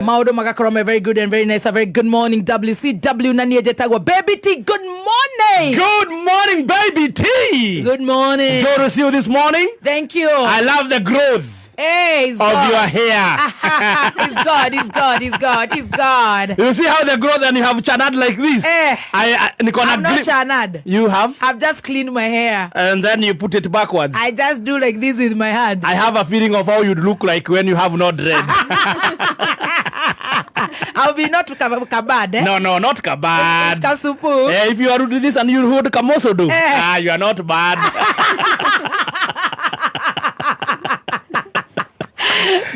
Maundu magakorwo me very good and very nice. A very good morning, WCW, na niĩ njĩtagwo Baby T. Good morning. Good morning, Baby T. Good morning. Good to see you this morning. Thank you. I love the growth Hey, it's of God. your hair. It's God, it's God, it's God, it's God. You see how the growth and you have chanad like this? Eh. I niko na I'm not chanad. You have? I've just cleaned my hair. And then you put it backwards. I just do like this with my hand. I have a feeling of how you'd look like when you have no dread. I'll be not kabad, eh? No, not kabad. It's kasupu. Eh, if you are to do this and you hold kamosodo, Eh. ah, you are not bad.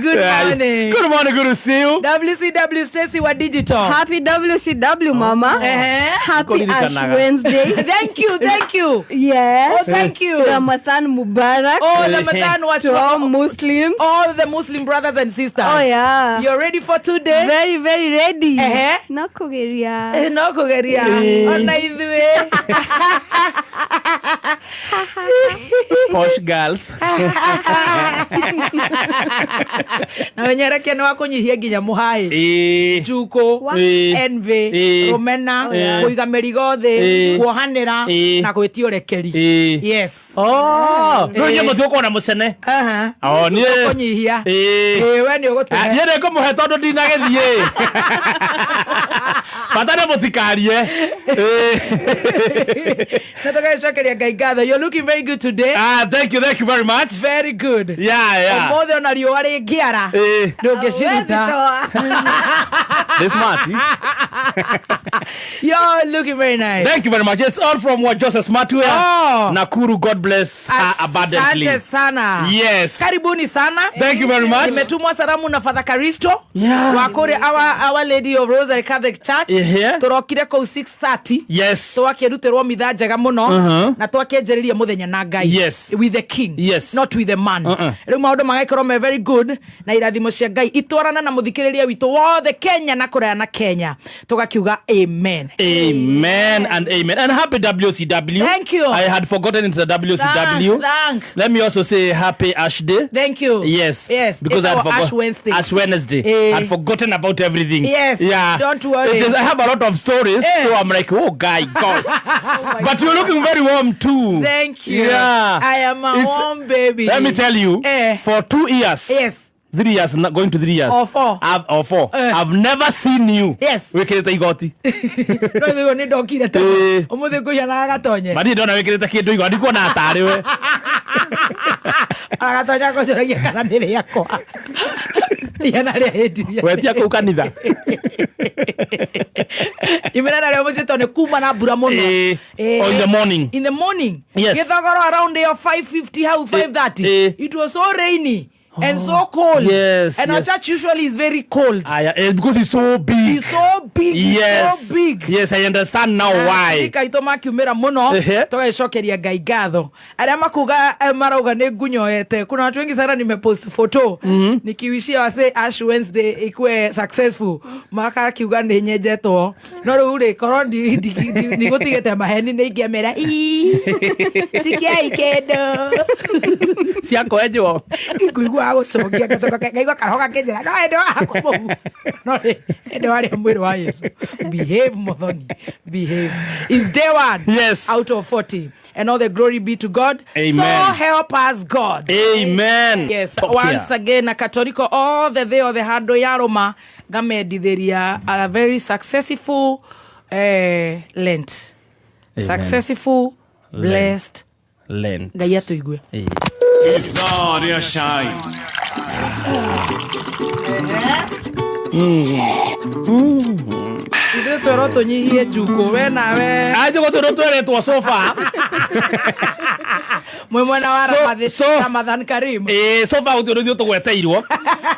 Good morning. Good morning, good to see you. WCW Stacy wa digital. Happy WCW, mama. Eh. Happy Ash Kanaga. Wednesday. Thank you, thank you. Yes. Oh, thank you. Ramadan Mubarak. Oh, Ramadan watch. To all Muslims. All the Muslim brothers and sisters. Oh, yeah. You're ready for today? Very, very ready. Eh. No kugeria. Eh, no kugeria. Ona ithuĩ. Posh girls. Na wenyerekia nĩ wa kũnyihia nginya mũhaĩ. Eh. Njukũ, Eh. envy, Eh. rũmena, Eh. kũiga mĩrigo thĩ, Eh. kuohanĩra Eh. na gwĩtia ũrekeri. Eh. Yes. Oh, no Eh. nyä må tiåkorwo na må cene. Aha. Oh, niä Kũnyihia. Eh. Ĩĩ, we nĩ ũgũtũhe. Niä nä ngå må he tondå ndinagä thiä bata nä må tikarie. Na tũgagĩcokeria Ngai ngatho. You're looking very good today. Thank you, thank you very much. Very good. Yeah. Ũmũthĩ ona riũa rĩngĩara Eh. ndũngĩciruta. This smart. You're looking very nice. Thank you very much. It's all from what Joseph Smartwear. Oh. Nakuru, God bless her abundantly. Asante sana. Yes. Karibuni sana. Thank you very much. Nimetumwa salamu na Father Karisto Yeah. wa kũrĩa our Lady of Rosary Catholic Church. Ehe. Tũrokire kũu 6:30. Yes. Twakĩrutĩrwo mitha njega mũno na twakĩanjĩrĩria mũthenya na Ngai. Yes. With the king. Yes. Not with the man. Uh-uh. Rĩu maũndũ magagĩkorwo me very good na irathimo cia Ngai itwarana na mũthikĩrĩria witũ wothe Kenya na kũraya na Kenya. Tũgakiuga amen. Amen and amen. And happy WCW. Thank you. I had forgotten it's a WCW. Thank. Let me also say happy Ash Day. Thank you. Yes. Yes. Because It's I'd our forgot Ash Wednesday. Ash Wednesday. Eh. I'd forgotten about everything. Yes. Yeah. Don't worry. It is, I have a lot of stories, Eh. so I'm like, oh, guy, gosh. But you're looking very warm too. Thank you. Yeah. I am a warm baby. Let me tell you, Eh. for 2 years. Yes. 3 years, not going to 3 years. Or 4. I've, or 4. Eh. I've never seen you. Yes. Wikirite igoti. No iguo nĩ ndokire tene. Eh. Ũmũthĩ ngũhianaga gatonye. Mani ndona wikirite kindu igoti ndikuona tarĩ we. Agatonya kũnjũragia kana nĩ rĩakwa. Ihana rĩa hĩndiria. Wetia kũu kanitha. Imera narĩo mũciĩ tondũ nĩ kuma na mbura mũno. Eh. Eh. Oh, in the morning. In the morning. Yes. Gĩthogoro around ĩyo 5:50 hau 5:30. Eh. It was so rainy and so cold. Yes, And our yes. church usually is very cold. Aya, eh, because it's so big. It's so big. It's Yes. so big. Yes, I understand now why. Ashirika aitũ makiumĩra mũno Ehe. tũgagĩcokeria Ngai ngatho arĩa makuga marauga nĩ ngunyoete. Kuna watu wengi sana nimepost photo nikiwishia wase Ash Wednesday ikue successful, makakiuga nĩ nyenjetwo, no rĩu rĩ korwo ndigũtigĩte maheni nĩ ingĩamera "Ii, tikiai kĩndũ." Ciakwenjwo. Ngũigua gũcokia ngacoka ngaigua karoho gakĩnjĩra no ende wakwa mũhu no rĩ ende warĩa mwĩrĩ wa Yesu. Behave, Muthoni, behave. Is day one Yes. out of 40, and all the glory be to God. Amen. So help us God. Amen. Yes. Top Once tier. again akatoriko othe thĩ othe handũ yarũma ngamendithĩria a very successful Lent. Amen. Successful, blessed. Lent. Ngai atũigue. Eh. Ithaa rĩa cai. Ithuĩ twerwo tũnyihie njukũ we nawe. Aje gũtũ tweretwo sofa. Mwĩ mwena wa Ramadhan Karim. Eh, sofa gũtũ ithuĩ tũgweteirwo.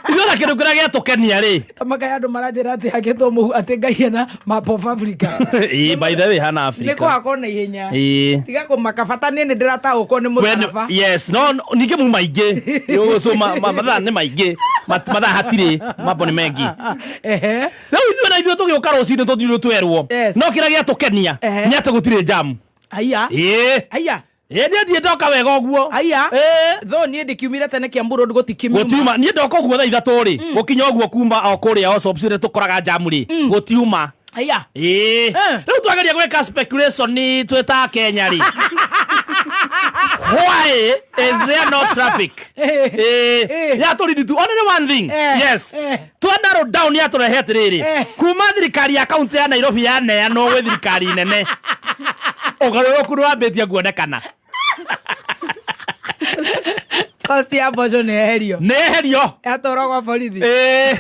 Ithuĩ na kĩndũ kĩrĩa gĩatũkenia rĩ. Tamakai andũ maranjĩra atĩ hakĩtwo mũhu atĩ Ngai ena map of Africa. Eh, by the way hana Nĩ Africa. kũhakwo na ihenya. Eh. Tiga kũmaka bata niĩ nĩ ndĩrataũkwo nĩ mũtharaba. Yes, no no, ningĩ mu maingĩ. So mathaa nĩ maingĩ. Mathaa hatirĩ, mambo nĩ mengi. Ehe. Rĩu ithuĩ na ithuĩ tũgĩũka rũcinĩ tũthiĩ twerwo. Yes. No kĩrĩa gĩatũkenia Ehe. nĩ atĩ gũtirĩ jam. Aya. Ĩĩ. Aya. Ĩ niĩ ndiĩ ndoka wega ũguo. Aya. Ĩ. Tho niĩ ndĩkiumire tene Kiambu Road gũtikiuma. Gũtiuma niĩ ndoka ũguo thaa 3 rĩ, gũkinya ũguo kuma o kũrĩa o shops rĩ tũkoraga jamu rĩ, gũtiuma. Aya. Ĩĩ. Rĩu twageria gwĩka speculation twĩ ta Kenya rĩ. Why is there no traffic? Ĩĩ. Yatũrindi tu. Only one thing. Yes. Twa narrow down yatũrehe atĩrĩrĩ. Kuma thirikari ya kaunti ya Nairobi yaneanwo gwĩ thirikari nene. Ũgarũrũku nĩwambĩtie kuonekana. Cost ya mboco nĩ eherio. Nĩ eherio. Yatwarwo gwa borithi. Ĩĩ.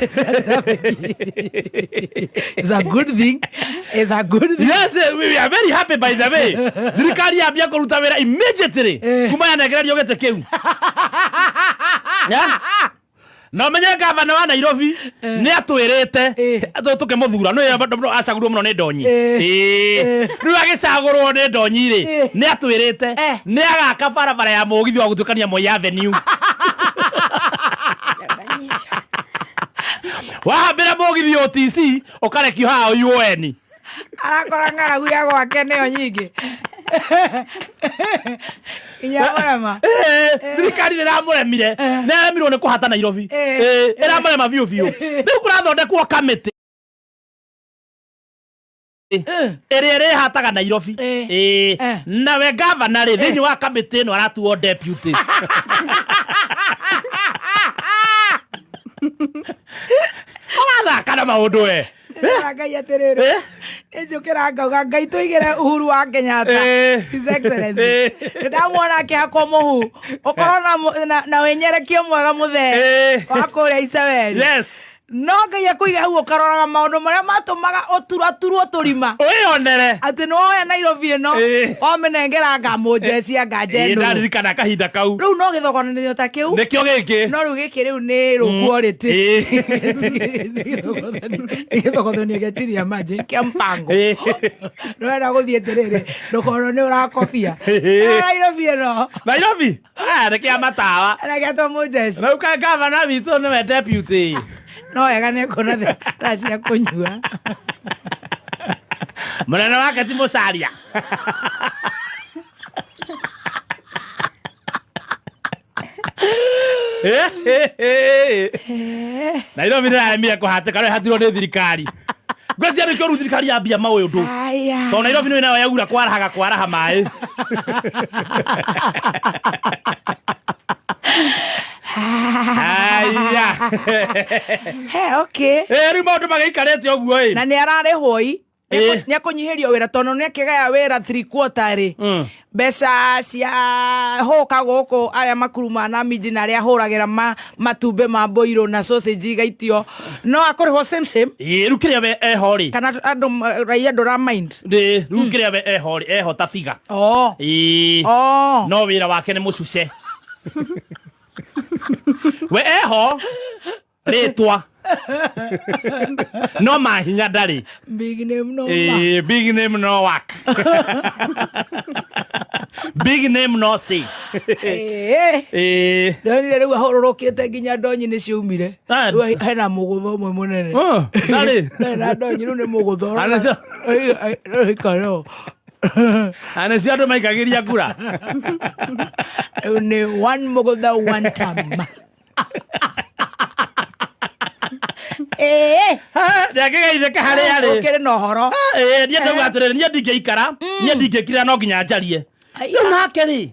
It's a good thing. It's a good thing. Yes, we are very happy by the way. Thirikari yambia kũruta wĩra immediately. Kuma yanengererio gĩtĩ kĩu. Yeah? Na ũmenye gavana wa Nairobi nĩ atwĩrĩte tũkĩmũthura nĩ acagũrirwo mũno nĩ Ndonyi. Ĩĩ. Rĩu agĩcagũrwo nĩ Ndonyi rĩ nĩ atwĩrĩte nĩ agaka barabara ya mũgithi wa gũtuĩkania Moi Avenue. Wahambĩra mũgithi OTC ũkarekio haha UON. Arakora ng'aragu ya gwake nĩyo nyingĩ. Inya mũrema. Thirikari nĩ ĩramũremire, nĩ aremirwo nĩ kũhata Nairobi. Ĩramũrema biũ biũ. Rĩu kũrathondekwo kamĩtĩ ĩrĩa ĩrĩhataga Nairobi. Nawe gavana rĩ thĩinĩ wa kamĩtĩ ĩno aratuo deputy. Ũrathaka na maũndũ we. Ndĩrera Ngai atĩrĩrĩ, nĩnjũkĩra ngauga Ngai tũigĩre Uhuru wa Kenyatta, His Excellency. Nĩndamwona akĩhakwo mũhu, ũkorwo na wĩnyerekio mwega mũthee wa kũrĩa Iceweri. Yes. No Ngai akũige hau ũkaroraga maũndũ marĩa matũmaga ũturaturwo tũrima. Wĩyonere. Atĩ nĩwoya Nairobi ĩno, wamĩnengera ngamũnjecia nganja ĩno. Ndaririkana kahinda kau. Rĩu no gĩthogonanio ta kĩu. Nĩkĩo gĩkĩ. No rĩu gĩkĩ rĩu nĩ rũkuorĩtĩ. Nĩ gĩthogonanio gĩa chini ya maji kĩa mpango. Ndũrenda gũthiĩ atĩrĩrĩ, ndũkorwo nĩ ũrakobia. Nairobi ĩno. Nairobi? Nĩ kĩa matawa. Aregetwo mũnjeci. Rĩu ka gavana witũ nĩwe deputy. No wega nĩ kuona thaa cia kũnyua. Mũnene wake ti mũcaria. Nairobi nĩ ĩraremire kũhatĩka no ĩhatirwo nĩ thirikari. Ngwĩciria nĩkĩo rĩu thirikari yambia maũndũ. Tondũ Nairobi nĩ nayo yaura kwarahaga kwaraha maĩ. Haya. He, okay. Rĩu maũndũ magĩikarĩte ũguo ĩ. Na nĩ ararĩhwo ĩ. Nĩ akũnyihĩrio wĩra tondũ nĩ akĩgaya wĩra three quarter rĩ. Mbeca cia hũka gũkũ arĩa makuruma na minji na arĩa ahũragĩra matumbĩ ma mboirũ na sausage igaitio no akũrĩhwo same same. Ĩ, rĩu kĩrĩa we eho rĩ. Kana andũ raia ndũra mind. Ĩ, rĩu kĩrĩa we eho rĩ, eho ta figa. Ĩ. No wĩra wake nĩ mũcuce. We eho rĩtwa. No mahinya ndarĩ. Big name no work. Big name no work. Big name no say. Ndonire rĩu ahũrũrũkĩte nginya ndonyi nĩ ciaumire. Rĩu hena mũgũtho ũmwe mũnene. Ndarĩ. Ndarĩ na ndonyi rĩu nĩ mũgũtho. Anĩcio andũ maikagĩria kura. Rĩu nĩ one mũgũtho one time. Ndangĩgeithĩka harĩa arĩ. Ũkĩrĩ na ũhoro. Niĩ ndauga atĩrĩrĩ, niĩ ndingĩikara, niĩ ndingĩkirĩra no nginya njarie. Rĩu nake rĩ,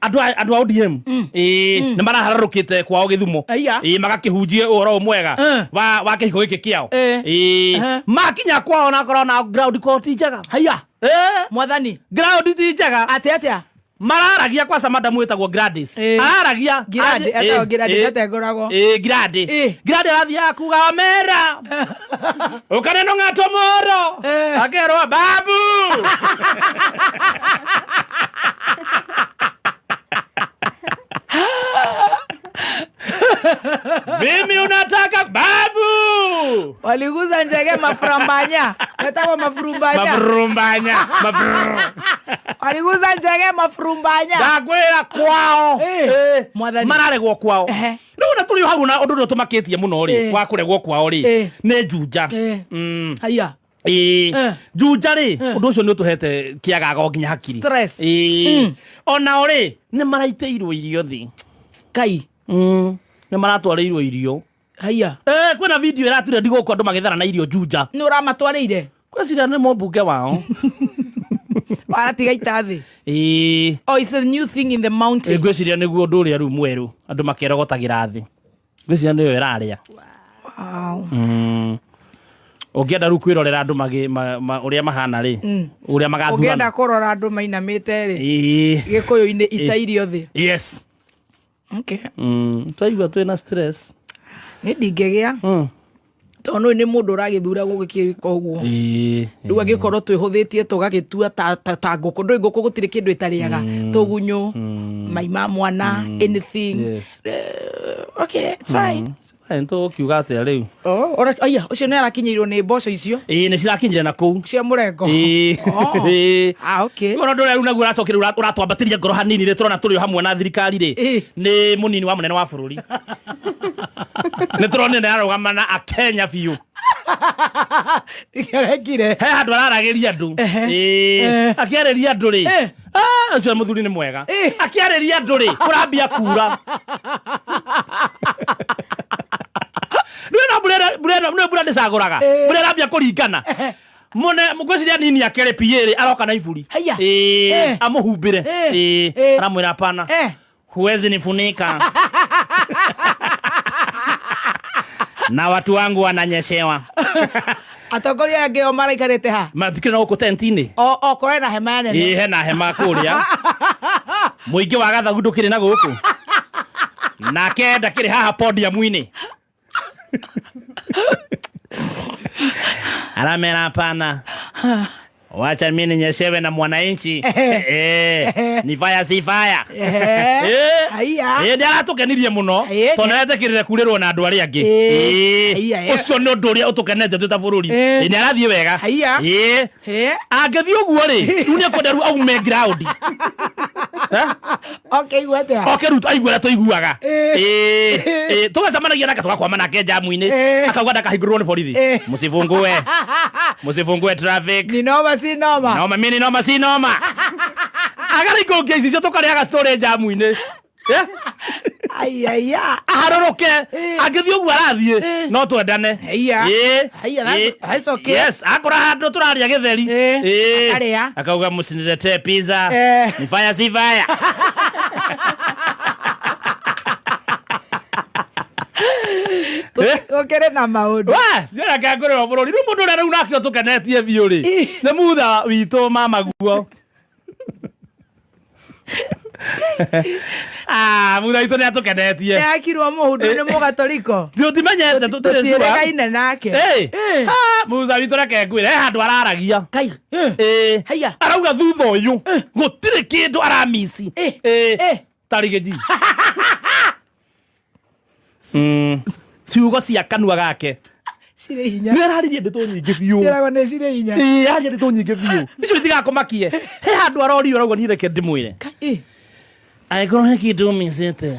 andũ a ODM nĩ maraharũrũkĩte kwao Gĩthumo. Magakĩhunjie ũhoro ũyũ mwega wa kĩhiko gĩkĩ kĩao. Makinya kwao na korwo na ground kwao ti njega. Haiya. Mwathani. Ground ti njega. Atĩ atĩa? Mararagia kwaca madamu wĩtagwo Gladys. Araragia. Gladys, etagwo Gladys, etengũragwo. Gladys. Gladys arathiaga kuga omera. Ũkaneno ng'ato moro. Akerwo babu. Mimi unataka babu. Waliguza njege mafurambanya. Etagwo mafurumbanya. Mafurumbanya. Waliguza njege mafurumbanya. Ndakwĩra kwao. Mwathani. Mararegwo kwao. Rĩu ona tũrĩ o hau na ũndũ ũrĩa ũtũmakĩtie mũno rĩ, wa kũregwo kwao rĩ, nĩ Juja. Haiya. Ĩĩ. Eh. Juja rĩ, ũndũ ũcio nĩ ũtũhete kĩagago nginya hakiri. Stress. Ĩĩ. Onao rĩ, nĩ maraitĩirwo irio thĩ. Kai. Nĩ maratwarĩirwo irio. Haiya. Eh, kwĩna video ĩratire ndigũkũ andũ magĩthara na irio Juja. Nĩ ũramatwarĩire? Kweciria nĩ mũmbunge wao. Aratiga ita thĩ. Ĩĩ. Oh, it's a new thing in the mountain. Ngwĩciria nĩguo ũndũ ũrĩa rĩu mwerũ andũ makerogotagĩra thĩ. Ngwĩciria nĩyo ĩrarĩa. Wow. Ũngĩenda rĩu kwĩrorera andũ ũrĩa mahana rĩ, ũrĩa Ũngĩenda magathurana. kũrora andũ mainamĩte rĩ, Ĩĩ. gĩkũyũ-inĩ ita irio thĩ. Yes. Okay. Twaigua twĩna stress. Nĩ ndingĩgĩa. Tondũ ũyũ nĩ mũndũ ũragĩthura gũgĩkĩka ũguo. Ĩĩ. Rĩu angĩkorwo twĩhũthĩtie tũgagĩtua ta ngũkũ, ndũĩ ngũkũ gũtirĩ kĩndũ ĩtarĩaga, tũgunyũ, mai ma mwana, anything. Yes. Okay, it's fine. Fine, tũgũkiuga atĩa rĩu? Oh, aya, ũcio nĩ arakinyĩirwo nĩ mboco icio Ĩĩ, nĩ cirakinyire na kũu. cia mũrengo. Ĩĩ. Oh. Ĩĩ. Ah, okay. Rĩu ona ũndũ ũrĩa rĩu naguo ũracokire ũratwambatĩria ngoro hanini rĩ, tũrona tũrĩ o hamwe na thirikari rĩ, Ĩĩ. nĩ mũnini wa mũnene wa bũrũri. Nĩ tũronire nĩ ararũgama na akenya biũ. Arekire. He handũ araragĩria andũ. Ĩĩ. Akĩarĩria andũ rĩ, ah, ũcio mũthuri nĩ mwega. Akĩarĩria andũ rĩ, kũrambia kura. Nĩ na mbura ĩno, mbura ndĩcagũraga. Mbura ĩrambia kũringana. Mũne ngwĩciria nini ake rĩ, PA rĩ, aroka na iburi. Haiya. Ĩĩ, amũhumbĩre. Ĩĩ, aramwĩra hapana. Huwezi nifunika. Na watu wangu wananyeshewa. Atongoria angĩ o maraikarĩte ha? Matikĩrĩ na gũkũ tent-inĩ. O kũrĩ na hema nene. Ĩĩ, hena hema kũrĩa. Mũingĩ wa Gathagu ndũkĩrĩ na gũkũ. Nake ndakĩrĩ haha podium-inĩ. Aramera hapana. Wacha mimi ninyeshewe na mwananchi. Ni fire si fire. Haiya. Nĩ aratũkenirie mũno Ĩĩ, tondũ nĩaretĩkĩrire kurĩrwo na andũ arĩa angĩ. Ĩĩ. Haiya, ĩĩ. Ũcio nĩ ũndũ ũrĩa ũtũkenete twĩ ta bũrũri. Ĩĩ. Ĩĩ, nĩ arathiĩ wega. Haiya. Ĩĩ. Ĩĩ. Angĩthiĩ ũguo rĩ, rĩu nĩ ekwenda rĩu aume ground. Okay, igua atĩa? Oke rĩu aigue ũrĩa tũiguaga. Ĩĩ. Ĩĩ. Ĩĩ, tũgacemanagia nake tũgakwama nake njamu-inĩ. Ĩĩ. Akauga ndakahingũrĩrwo nĩ borithi. Ĩĩ. Msifungue. Msifungue traffic. Ni noma si noma. Noma mimi noma si noma. Agara icio tũkarĩaga story njamu-inĩ. Ai ai ya. Aharũrũke. Angĩthiĩ ũguo arathiĩ no twendane. Haiya. Ĩĩ. Haiya, Ĩĩ. that's okay. Yes, akora handũ tũrarĩa gĩtheri. Ĩĩ. Ĩĩ. Akarĩa. Akauga msiniletee pizza. Ĩĩ. Ni fire si fire. Gũkĩrĩ na maũndũ. We, nĩreke ngũrĩrwo bũrũri. Rĩu mũndũ ũrĩa rĩu nake ũtũkenetie biũ rĩ, nĩ mutha witũ mama guo. Ah, mutha witũ nĩ atũkenetie. Nĩakirwo mũhundu nĩ mũgatoriko. Tũtimenyete tũtirĩ sure. Tũtiĩrĩgaine nake. Ĩĩ. Ah, mutha witũ reke ngwĩre, he handũ araragia. Kai. Ĩĩ. Haiya. Arauga thutha ũyũ gũtirĩ kĩndũ aramisi. Ĩĩ. Ĩĩ. Tarigĩji. Ciugo cia kanua gake. Cirĩ hinya. Nĩ araririe ndeto nyingĩ biũ. Ndĩragwo nĩ cirĩ hinya. Ĩĩ, araria ndeto nyingĩ biũ. Icio itigakũmakie. He handũ arorio arauga niĩ reke ndĩmwĩre. Ĩĩ. Angĩkorwo he kĩndũ ũmicĩte.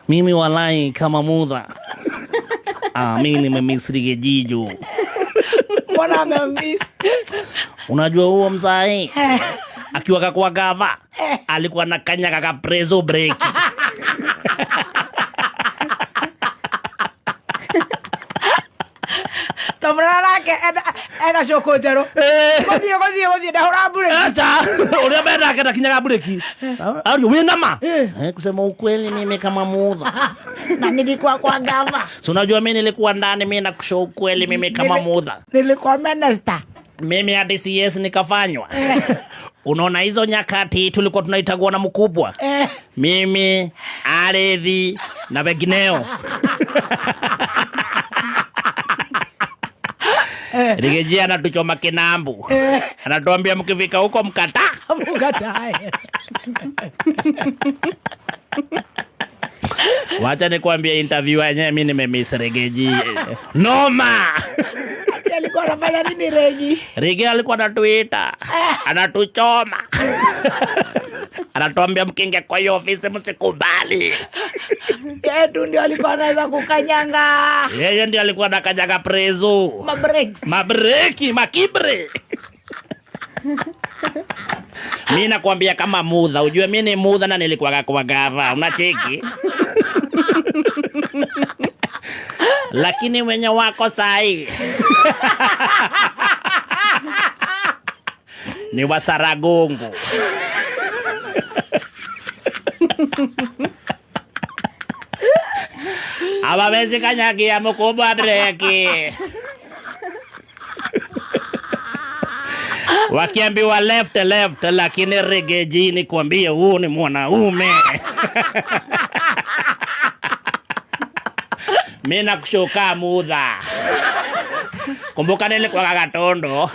Mimi walai kama mutha. Ah, mimi nimemisri Gĩjinjo. Mbona amemiss? Unajua huo mzae akiwaka kwa gava alikuwa na kanyaga ka prezo break. Tomũrana nake ena cũkũ njerũ. Gũthiĩ gũthiĩ gũthiĩ ndahũra mburĩki. Acha, ũrĩa mendake ndakinyaga mburĩki. Ario wĩna ma? Kusema ukweli mimi kama mudha. Na nilikuwa kwa gava. Si unajua mimi nilikuwa ndani, mimi nakusha ukweli mimi kama mudha. Nilikuwa minister. Mimi hadi CS nikafanywa. Unaona hizo nyakati tulikuwa tunaitagwa na mkubwa. Mimi, Arethi na wengineo. Rigejia anatuchoma kinambu. Anatuambia mkifika huko mkataa. Mkatae. Wacha nikwambie interview yenyewe mimi nimemiss Rigeji. Noma. Alikuwa anafanya nini Regi? Rege alikuwa anatuita. Anatuchoma. Anatuambia mkinge kwa hiyo ofisi msikubali. Yeye tu ndio alikuwa anaweza kukanyanga Yeye ndio alikuwa anakanyaga prezo. Mabreaks. Mabreki, makibre. Mi nakwambia kama mudha, ujue mi ni mudha na nilikuwaga kwa gava, unacheki? Lakini wenye wako sahi ni wasaragongo. Hawawezi kanyagia mkubwa breki. Wakiambiwa left left, lakini regeji ni kuambia huu ni mwanaume. Mi nakushuka mudha. Kumbuka nilikuwa Gatondo.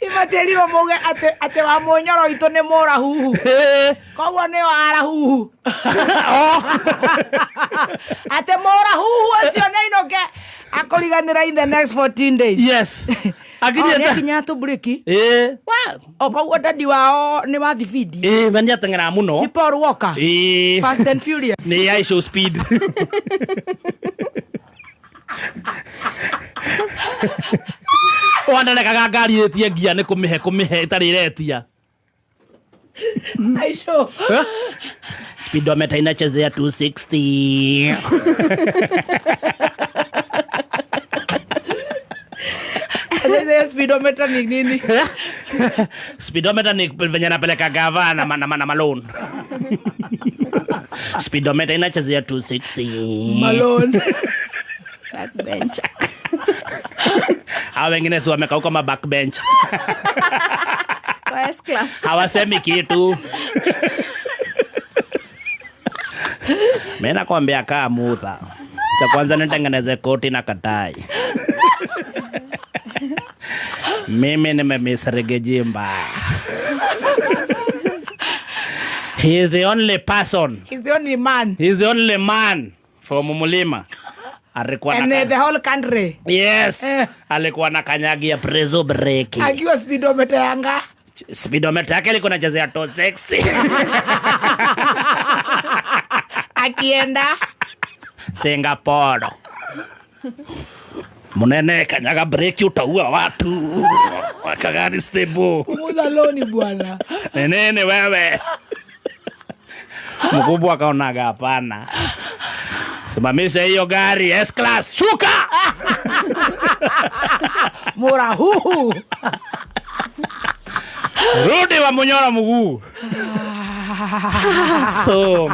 Imatĩrirwo mauge atĩ wa mũnyoro witũ nĩ mũrahuhu koguo nĩo arahuhu atĩ mũrahuhu ũcio nĩ ainũke akũriganĩra in the next 14 days. Yes. Oh, nĩakinya tũmburĩki. O koguo dadi wao nĩ wa thibindi. Eh, we nĩateng'eraga mũno. Nĩ Paul Walker. Fast and Furious. Nĩ I show speed. Wanderekaga ngari ĩtie ngia nĩ kũmĩhe kũmĩhe ĩtarĩ ĩretia. I show. Speedometer inachezea 260. Sasa hiyo speedometer ni nini? Speedometer ni venye napeleka gava na na malone. Speedometer inachezea 260. Malone. Backbencher. Hao wengine si wamekauka ma backbench. Kwa S class. Hawasemi kitu. Mimi nakwambia kaa mudha. Cha kwanza nitengeneze koti na katai. Mimi nimemiss Riggy mbaya. He is the only person. He's the only man. He is the only man from Mulima. Alikuwa na And the whole country. Yes. Alikuwa na kanyagia prezo breki. Akiwa speedometer yanga. Speedometer yake ilikuwa inachezea 260. Akienda Singapore. Munene kanyaga breki utaua watu. Wakagari stable. Punguza loni bwana. Nene wewe. Mkubwa akaonaga hapana. Simamisha hiyo gari S class, shuka. Murahuhu. Rudi wa munyora mguu. So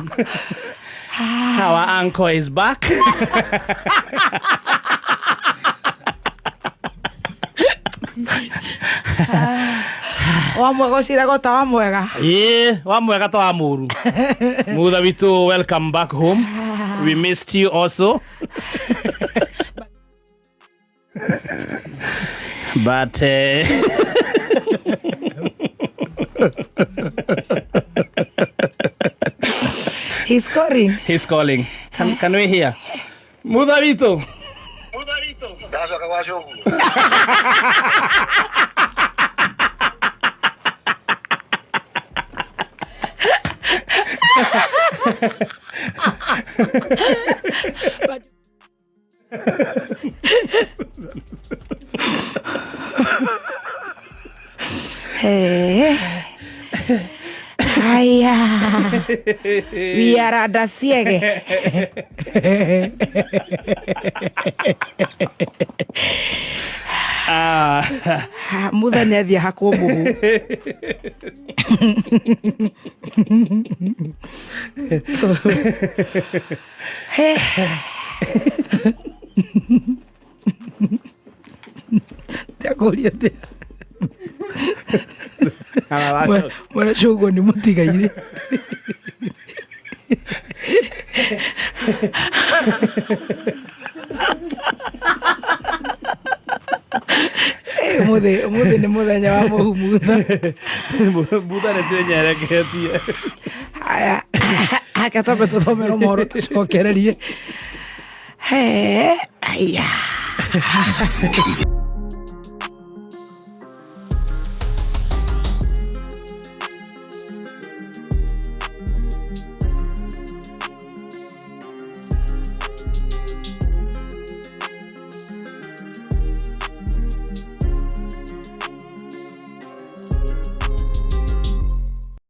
our uncle is back. Wa mwega ũciraga ta wa mwega. Ĩĩ, wa mwega ta wa mũru. Mutha witũ, welcome back home. We missed you also. But he's calling. He's calling. Can we hear? Mutha witũ. Ndacoka gwa coguo. Hey. Haya. We are adasiege. Mutha nĩ athiĩ hakwo mũhu. Ndakũria atĩa? Mwene cũguo nĩ mũtigaire. Ũmũthĩ nĩ mũthenya wa mũhu mutha. Mutha nĩ twĩnyereketie. Haya, haka twambe tũthomerwo mohoro tũcokererie. Haya.